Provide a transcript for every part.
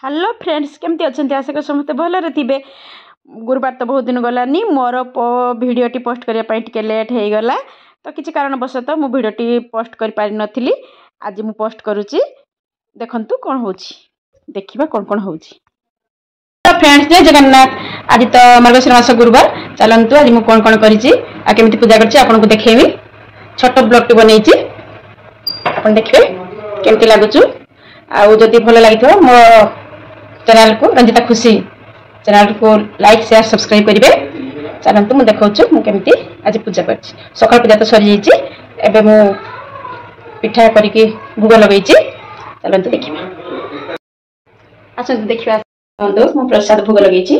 Hello friends, କେମିତି ଅଛନ୍ତି? ଆଶା କরি ସମସ୍ତେ ଭଲରେ ଥିବେ। ଗୁରୁବାର ତ ବହୁତ ଦିନ ଗଲାନି, ମୋର ଭିଡ଼ିଓଟି ପୋଷ୍ଟ କରିବା ପାଇଁ ଟିକେ ଲେଟ୍ ହେଇଗଲା। ତ କିଛି କାରଣବଶତଃ ମୁଁ ଭିଡ଼ିଓଟି ପୋଷ୍ଟ କରିପାରିନଥିଲି। ଆଜି ମୁଁ ପୋଷ୍ଟ କରୁଛି, ଦେଖନ୍ତୁ କ'ଣ ହେଉଛି, ଦେଖିବା କ'ଣ କ'ଣ ହେଉଛି। ଫ୍ରେଣ୍ଡସ୍, ଜୟ ଜଗନ୍ନାଥ। ଆଜି ତ ମାର୍ଗଶିର ମାସ ଗୁରୁବାର। ଚାଲନ୍ତୁ, ଆଜି ମୁଁ କ'ଣ କ'ଣ କରିଛି ଆଉ କେମିତି ପୂଜା କରିଛି ଆପଣଙ୍କୁ ଦେଖେଇବି। ଛୋଟ ବ୍ଲଗ୍ଟି ବନେଇଛି, ଆପଣ ଦେଖିବେ କେମିତି ଲାଗୁଛୁ। ଆଉ ଯଦି ଭଲ ଲାଗିଥିବ, ମୋ ଚ୍ୟାନେଲକୁ, ରଞ୍ଜିତା ଖୁସି ଚ୍ୟାନେଲକୁ ଲାଇକ୍, ସେୟାର, ସବସ୍କ୍ରାଇବ୍ କରିବେ। ଚାଲନ୍ତୁ, ମୁଁ ଦେଖାଉଛି ମୁଁ କେମିତି ଆଜି ପୂଜା କରିଛି। ସକାଳ ପୂଜା ତ ସରିଯାଇଛି, ଏବେ ମୁଁ ପିଠା କରିକି ଭୋଗ ଲଗେଇଛି। ଚାଲନ୍ତୁ ଦେଖିବା, ଆସନ୍ତୁ ଦେଖିବା। ଆସନ୍ତୁ, ମୁଁ ପ୍ରସାଦ ଭୋଗ ଲଗେଇଛି।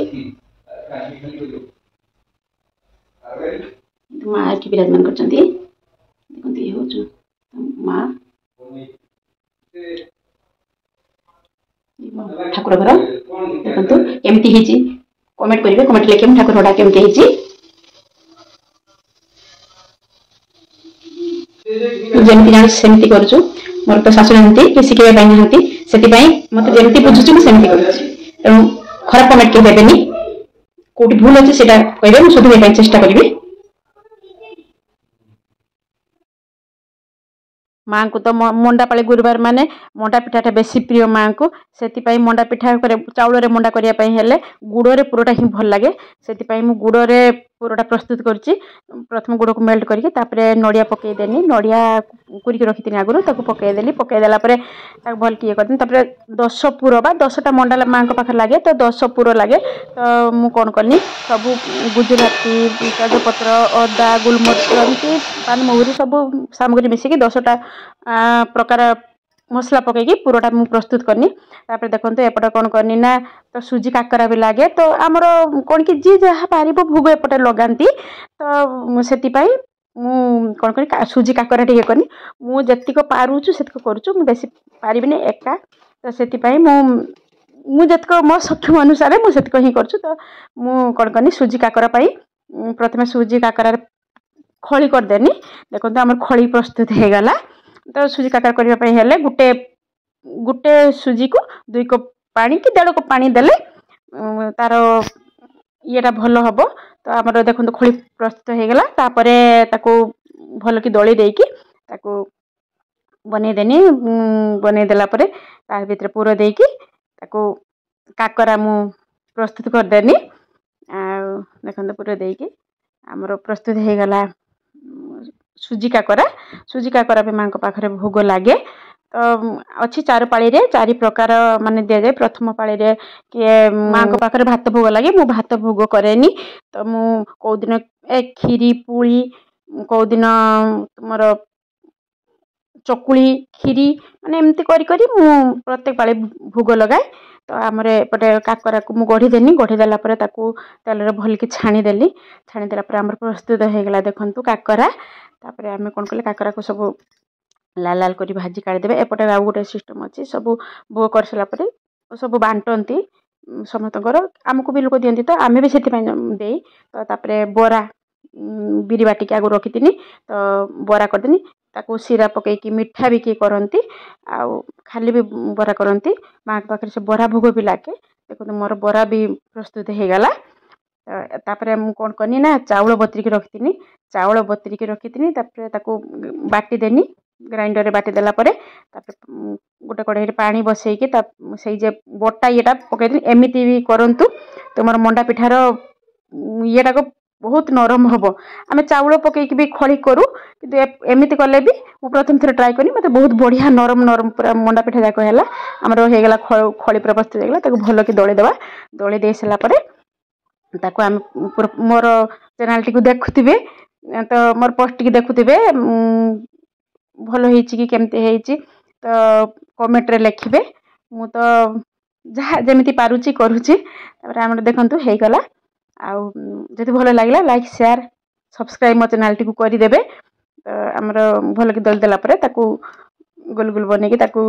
ମା ଏଠି ବିରାଜମାନ କରିଛନ୍ତି, ଦେଖନ୍ତୁ। ଇଏ ହେଉଛି ମା, ଠାକୁର ଘର। ଦେଖନ୍ତୁ କେମିତି ହେଇଛି, କମେଣ୍ଟ କରିବେ, କମେଣ୍ଟ ଲେଖିବେ ଠାକୁର ଘରଟା କେମିତି ହେଇଛି। ଯେମିତି ଜାଣୁଛି ସେମିତି କରୁଛୁ। ମୋର ତ ଶାଶୁ ନାହାନ୍ତି କି ଶିଖେଇବା ପାଇଁ ନାହାନ୍ତି, ସେଥିପାଇଁ ମତେ ଯେମିତି ବୁଝୁଛି ମୁଁ ସେମିତି କରୁଛି। ତେଣୁ ଖରାପ କମେଣ୍ଟ କେହି ଦେବେନି। କୋଉଠି ଭୁଲ ଅଛି ସେଇଟା କହିବେ, ମୁଁ ସୁଧରିବା ପାଇଁ ଚେଷ୍ଟା କରିବି। ମାଆଙ୍କୁ ତ ମଣ୍ଡାପାଳି ଗୁରୁବାର ମାନେ ମଣ୍ଡା ପିଠାଟା ବେଶୀ ପ୍ରିୟ ମାଆଙ୍କୁ। ସେଥିପାଇଁ ମଣ୍ଡା ପିଠା ଚାଉଳରେ ମଣ୍ଡା କରିବା ପାଇଁ ହେଲେ ଗୁଡ଼ରେ ପୁରଟା ହିଁ ଭଲ ଲାଗେ। ସେଥିପାଇଁ ମୁଁ ଗୁଡ଼ରେ ପୁରଟା ପ୍ରସ୍ତୁତ କରୁଛି। ପ୍ରଥମେ ଗୁଡ଼କୁ ମେଲ୍ଟ କରିକି ତାପରେ ନଡ଼ିଆ ପକାଇଦେନି। ନଡ଼ିଆ କୁରିକି ରଖିଥିଲି ଆଗରୁ, ତାକୁ ପକାଇଦେଲି। ପକାଇଦେଲା ପରେ ତାକୁ ଭଲକି ଇଏ କରିଦେଲି। ତାପରେ 10 ପୁର ବା 10ଟା ମଣ୍ଡା ମାଆଙ୍କ ପାଖରେ ଲାଗେ, ତ 10 ପୁର ଲାଗେ। ତ ମୁଁ କ'ଣ କଲି, ସବୁ ଗୁଜୁରାତି, ତେଜପତ୍ର, ଅଦା, ଗୋଲମରିଚ, ଏମିତି ପାନମହୁରି ସବୁ ସାମଗ୍ରୀ ମିଶିକି 10ଟା ପ୍ରକାର ମସଲା ପକାଇକି ପୁରଟା ମୁଁ ପ୍ରସ୍ତୁତ କଲି। ତାପରେ ଦେଖନ୍ତୁ, ଏପଟେ କ'ଣ କଲି ନା, ତ ସୁଜି କାକରା ବି ଲାଗେ। ତ ଆମର କ'ଣ କି, ଯିଏ ଯାହା ପାରିବ ଭୋଗ ଏପଟେ ଲଗାନ୍ତି। ତ ସେଥିପାଇଁ ମୁଁ କ'ଣ କଲି, ସୁଜି କାକରା ଟିକେ କଲି। ମୁଁ ଯେତିକ ପାରୁଛୁ ସେତିକ କରୁଛୁ, ମୁଁ ବେଶୀ ପାରିବିନି ଏକା। ତ ସେଥିପାଇଁ ମୁଁ ଯେତିକ ମୋ ସକ୍ଷମ ଅନୁସାରେ ମୁଁ ସେତିକ ହିଁ କରୁଛୁ। ତ ମୁଁ କ'ଣ କଲି, ସୁଜି କାକରା ପାଇଁ ପ୍ରଥମେ ସୁଜି କାକରାରେ ଖଳି କରିଦେନି। ଦେଖନ୍ତୁ, ଆମର ଖଳି ପ୍ରସ୍ତୁତ ହେଇଗଲା। ତ ସୁଜି କାକରା କରିବା ପାଇଁ ହେଲେ ଗୋଟେ ସୁଜିକୁ 2 କପ୍ ପାଣି କି ଦେଢ଼ କପ୍ ପାଣି ଦେଲେ ତାର ଇଏଟା ଭଲ ହେବ। ତ ଆମର ଦେଖନ୍ତୁ, ଖଳି ପ୍ରସ୍ତୁତ ହେଇଗଲା। ତାପରେ ତାକୁ ଭଲକି ଦଳି ଦେଇକି ତାକୁ ବନେଇଦେନି। ବନେଇ ଦେଲା ପରେ ତା ଭିତରେ ପୁର ଦେଇକି ତାକୁ କାକରା ମୁଁ ପ୍ରସ୍ତୁତ କରିଦେନି। ଆଉ ଦେଖନ୍ତୁ, ପୁର ଦେଇକି ଆମର ପ୍ରସ୍ତୁତ ହେଇଗଲା ସୁଜି କାକରା। ସୁଜି କାକରା ବି ମାଆଙ୍କ ପାଖରେ ଭୋଗ ଲାଗେ। ତ ଅଛି ଚାରି ପାଳିରେ ଚାରି ପ୍ରକାର ମାନେ ଦିଆଯାଏ। ପ୍ରଥମ ପାଳିରେ କିଏ ମାଆଙ୍କ ପାଖରେ ଭାତ ଭୋଗ ଲାଗେ। ମୁଁ ଭାତ ଭୋଗ କରେନି। ତ ମୁଁ କେଉଁଦିନ ଏ କ୍ଷୀରି ପୁଳି, କେଉଁଦିନ ତୁମର ଚକୁଳି କ୍ଷୀରି, ମାନେ ଏମିତି କରି କରି ମୁଁ ପ୍ରତ୍ୟେକ ପାଳି ଭୋଗ ଲଗାଏ। ତ ଆମର ଏପଟେ କାକରାକୁ ମୁଁ ଗଢ଼ିଦେଲି। ଗଢ଼ିଦେଲା ପରେ ତାକୁ ତେଲରେ ଭଲକି ଛାଣିଦେଲି। ଛାଣିଦେଲା ପରେ ଆମର ପ୍ରସ୍ତୁତ ହେଇଗଲା, ଦେଖନ୍ତୁ, କାକରା। ତାପରେ ଆମେ କ'ଣ କଲେ, କାକରାକୁ ସବୁ ଲାଲ ଲାଲ କରି ଭାଜି କାଢ଼ିଦେବେ। ଏପଟେ ଆଉ ଗୋଟେ ସିଷ୍ଟମ୍ ଅଛି, ସବୁ ଭୋଗ କରିସାରିଲା ପରେ ସବୁ ବାଣ୍ଟନ୍ତି ସମସ୍ତଙ୍କର, ଆମକୁ ବି ଲୋକ ଦିଅନ୍ତି, ତ ଆମେ ବି ସେଥିପାଇଁ ଦେଇ। ତ ତାପରେ ବରା ବିରି ବାଟିକି ଆଗରୁ ରଖିଥିନି, ତ ବରା କରିଦେନି। ତାକୁ ଶିରା ପକାଇକି ମିଠା ବି କିଏ କରନ୍ତି, ଆଉ ଖାଲି ବି ବରା କରନ୍ତି। ମାଆଙ୍କ ପାଖରେ ସେ ବରା ଭୋଗ ବି ଲାଗେ। ଦେଖନ୍ତୁ, ମୋର ବରା ବି ପ୍ରସ୍ତୁତ ହେଇଗଲା। ତାପରେ ମୁଁ କ'ଣ କଲି ନା, ଚାଉଳ ବତୁରିକି ରଖିଥିନି। ଚାଉଳ ବତୁରିକି ରଖିଥିନି, ତାପରେ ତାକୁ ବାଟିଦେନି ଗ୍ରାଇଣ୍ଡରରେ। ବାଟି ଦେଲା ପରେ ତାପରେ ଗୋଟେ କଢ଼େଇରେ ପାଣି ବସେଇକି ତା ସେଇ ଯେ ବଟା ଇଏଟା ପକାଇଦେଲି। ଏମିତି ବି କରନ୍ତୁ, ତୁମର ମଣ୍ଡା ପିଠାର ଇଏଟାକୁ ବହୁତ ନରମ ହେବ। ଆମେ ଚାଉଳ ପକାଇକି ବି ଖଳି କରୁ, କିନ୍ତୁ ଏମିତି କଲେ ବି ମୁଁ ପ୍ରଥମ ଥର ଟ୍ରାଏ କଲି, ମୋତେ ବହୁତ ବଢ଼ିଆ ନରମ ନରମ ପୁରା ମଣ୍ଡା ପିଠା ଯାକ ହେଲା। ଆମର ହେଇଗଲା, ଖଳି ପୁରା ପ୍ରସ୍ତୁତ ହେଇଗଲା। ତାକୁ ଭଲକି ଦଳିଦେବା। ଦଳି ଦେଇ ସାରିଲା ପରେ ତାକୁ ଆମେ ମୋର ଚ୍ୟାନେଲଟିକୁ ଦେଖୁଥିବେ, ତ ମୋର ପୋଷ୍ଟଟିକି ଦେଖୁଥିବେ, ଭଲ ହେଇଛି କି କେମିତି ହେଇଛି ତ କମେଣ୍ଟରେ ଲେଖିବେ। ମୁଁ ତ ଯାହା ଯେମିତି ପାରୁଛି କରୁଛି। ତାପରେ ଆମର ଦେଖନ୍ତୁ ହେଇଗଲା। ଆଉ ଯଦି ଭଲ ଲାଗିଲା, ଲାଇକ୍, ସେୟାର, ସବସ୍କ୍ରାଇବ୍ ମୋ ଚ୍ୟାନେଲଟିକୁ କରିଦେବେ। ତ ଆମର ଭଲକି ଦଳି ଦେଲା ପରେ ତାକୁ ଗୋଲ ଗୋଲ ବନେଇକି ତାକୁ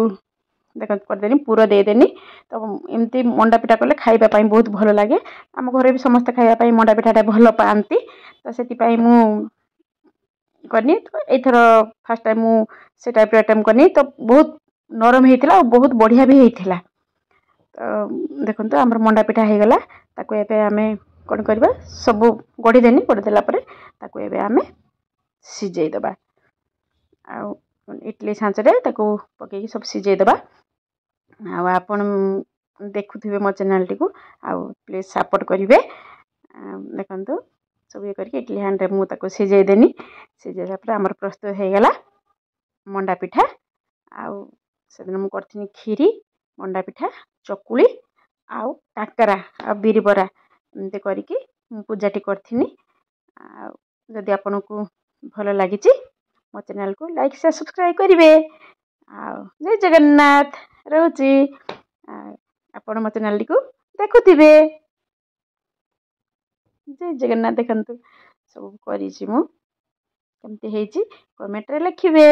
ଦେଖନ୍ତୁ କରିଦେନି, ପୁର ଦେଇଦେନି। ତ ଏମିତି ମଣ୍ଡା ପିଠା କଲେ ଖାଇବା ପାଇଁ ବହୁତ ଭଲ ଲାଗେ। ଆମ ଘରେ ବି ସମସ୍ତେ ଖାଇବା ପାଇଁ ମଣ୍ଡା ପିଠାଟା ଭଲ ପାଆନ୍ତି, ତ ସେଥିପାଇଁ ମୁଁ କଲି। ତ ଏଇଥର ଫାର୍ଷ୍ଟ ଟାଇମ୍ ମୁଁ ସେ ଟାଇପ୍ର ଆଇଟମ୍ କଲି, ତ ବହୁତ ନରମ ହେଇଥିଲା ଆଉ ବହୁତ ବଢ଼ିଆ ବି ହେଇଥିଲା। ତ ଦେଖନ୍ତୁ, ଆମର ମଣ୍ଡା ପିଠା ହେଇଗଲା। ତାକୁ ଏବେ ଆମେ କ'ଣ କରିବା? ସବୁ ଗଢ଼ିଦେନି। ଗଢ଼ିଦେଲା ପରେ ତାକୁ ଏବେ ଆମେ ସିଝେଇ ଦେବା, ଆଉ ଇଟଲି ଛାଞ୍ଚରେ ତାକୁ ପକେଇକି ସବୁ ସିଝେଇ ଦେବା। ଆଉ ଆପଣ ଦେଖୁଥିବେ ମୋ ଚ୍ୟାନେଲ୍ଟିକୁ, ଆଉ ପ୍ଲିଜ୍ ସପୋର୍ଟ କରିବେ। ଦେଖନ୍ତୁ, ସବୁ ଇଏ କରିକି ଇଟଲି ହାଣ୍ଡିରେ ମୁଁ ତାକୁ ସିଝେଇ ଦେନି। ସିଝେଇଲା ପରେ ଆମର ପ୍ରସ୍ତୁତ ହେଇଗଲା ମଣ୍ଡା ପିଠା। ଆଉ ସେଦିନ ମୁଁ କରିଥିଲି କ୍ଷୀରି, ମଣ୍ଡା ପିଠା, ଚକୁଳି ଆଉ କାକରା ଆଉ ବିରି ବରା, ଏମିତି କରିକି ମୁଁ ପୂଜାଟି କରିଥିଲି। ଆଉ ଯଦି ଆପଣଙ୍କୁ ଭଲ ଲାଗିଛି, ମୋ ଚ୍ୟାନେଲ୍କୁ ଲାଇକ୍, ସେୟାର, ସବସ୍କ୍ରାଇବ୍ କରିବେ। ଆଉ ଜୟ ଜଗନ୍ନାଥ, ରହୁଛି। ଆପଣ ମୋ ଚ୍ୟାନେଲ୍ଟିକୁ ଦେଖୁଥିବେ। ଜୟ ଜଗନ୍ନାଥ। ଦେଖନ୍ତୁ, ସବୁ କରିଛି ମୁଁ, କେମିତି ହେଇଛି କମେଣ୍ଟରେ ଲେଖିବେ।